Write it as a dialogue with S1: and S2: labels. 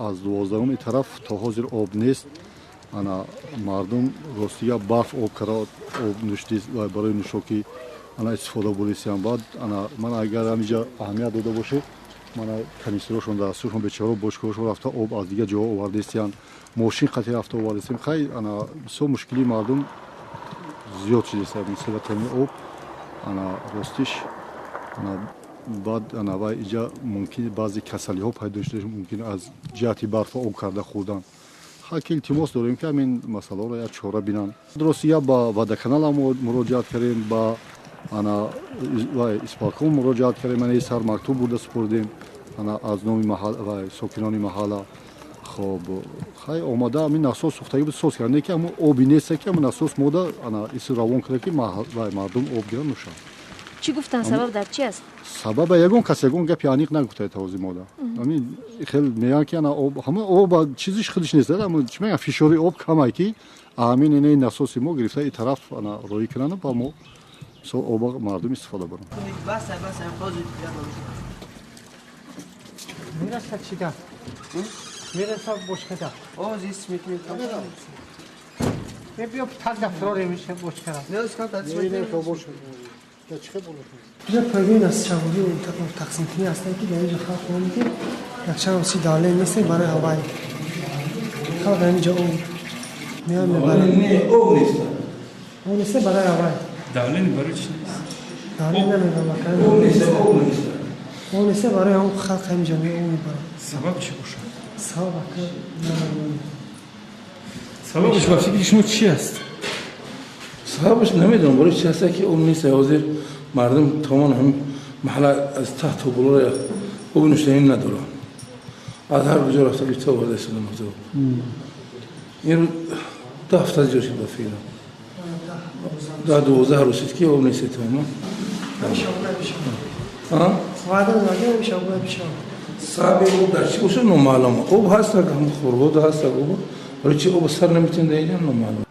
S1: Аз 12 тараф то ҳозир об нест. Ана мардум ростига барф об кара об нӯшти барои нӯшокӣ ана истифода бурдисиям. Баъд ана ман агар ҳамиҷа аҳамият дода бошед, мана канистерошон дастшон бечаро бочкаҳошон рафта об аз дигар ҷоҳо овардистиянд, мошин қатъи рафта овардистем. Хай, ана бисёр мушкилии мардум зиёд шудист нисбати ҳамин об. Ана ростиш ана баъд ана вай иҷа мумкин баъзе касалиҳо пайдо шуда, мумкин аз ҷиҳати барфа об карда хӯрдан. Ки илтимос дорем, ки ҳамин масъаларо як чора бинанд. Ростия ба водоканал муроҷиат кардем, ба ана исполком муроҷиат кардем, ана сар мактуб бурда супурдем ана аз номи сокинони маҳалла. Хоб, хай, омада ҳамин насос сӯхтагӣ буд, соз кард, не ки ҳамун оби неста, ки ҳамун насос мода ана ис равон карда, ки мардум об гиранд, нӯшанд.
S2: Чӣ гуфтанд, сабаб дар чи аст?
S1: Сабаба ягон кас ягон гапи аниқ нагуфта то ҳозир мода. Ҳамин хел мегӯянд, ки ана об ҳама об чизиш худиш нест, ҳамун чӣ мегӯянд, фишори об камай, ки ҳамин инаи насоси мо гирифта и тараф ана роҳӣ кунанд, ба мо мисол оба мардум истифода баранд.
S3: Мерасад чида? Мерасад бочкада.
S4: Оз ис мекунем.
S3: Биё, так фирорем бочкара.
S4: Инҷа пойгоҳи насчаводӣ тақсимкунӣ ҳастанд, ки дар инҷо халқ омад, ки якчанд си давление нест барои ҳавай. Халқ дар инҷо об меояд, мебарад.
S5: Об нест.
S4: Об нест барои ҳавай.
S5: Давление барои чӣ нест?
S4: Давление намедонам.
S5: Об нест, об нест.
S4: Об нест барои ҳам халқ ҳаминҷо об мебарад.
S5: Сабаб чӣ бошад?
S4: Сабаб ака намедонам.
S5: Сабабаш ба фикри шумо чӣ аст? Сабабаш намедонам барои чӣ аст, ки об нест. Ҳозир мардум тамом ҳам маҳалла аз таҳт то боло об нӯшиданӣ надоранд. Аз ҳар куҷо рафта гирифта оварда истодам ҳозир. Ин 10 ҳафта зиёд шуд ба фикрам. 10-12 рӯз шуд, ки об нест тамом. Сабаби об дар чӣ бошад, номаълум. Об ҳаст, хӯргоҳ ҳаст, об барои чӣ об сар наметавонед дар инҷа, номаълум.